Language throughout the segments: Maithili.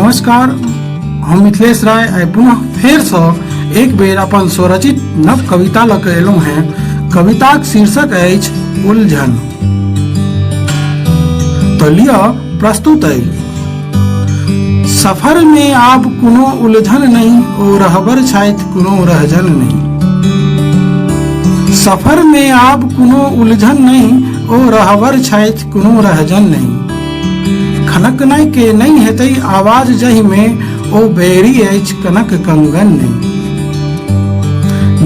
नमस्कार, हम मिथिलेश राय आइ पुनः फेरसँ एक बेर अपन स्वरचित नव कविता लऽ कऽ एलहुँ हेँ। कविताक शीर्षक अछि उलझन। तऽ लिअ, प्रस्तुत अइ। सफर में आब कोनो उलझन नहीं, ओ रहबर छथि, कोनो रहजन नहीं। सफर में आब कोनो उलझन नहीं, ओ रहबर छथि, कोनो रहजन नहीं। खनकनाइ के नहीं हेतै आवाज जाहि में, ओ बेरी अछि, कनक कंगन नहीं।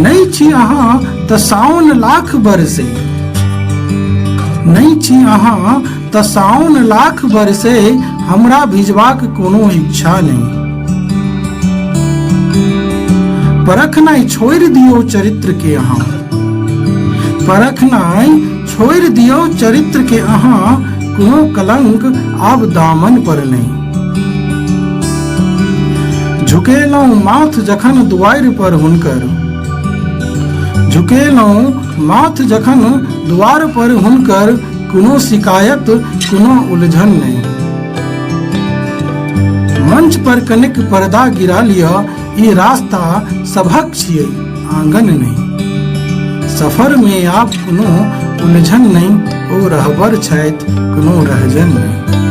नहीं छी अहाँ तऽ साओन लाख बरसे, नहीं छी अहाँ तऽ साओन लाख बरसे, हमरा भिजबाक कोनो इच्छा नहि। परखनाइ छोड़ि दियौ चरित्र के अहाँ, परखनाइ छोड़ि दियौ चरित्र के अहाँ, कोनो कलंक आब दामन पर नहि। झुकेलहुँ माथ जखन दुआरि पर हुनकर, झुकेलहुँ माथ जखन द्वार पर हुनकर, कोनो शिकायत, कोनो उलझन नहि। मंच पर कनिक पर्दा गिरा लिअ, ई रास्ता सभक छियै, आंगन नहि। सफर में आब कोनो उलझन नहि, ओ रहबर छथि, कोनो रहजन नहि।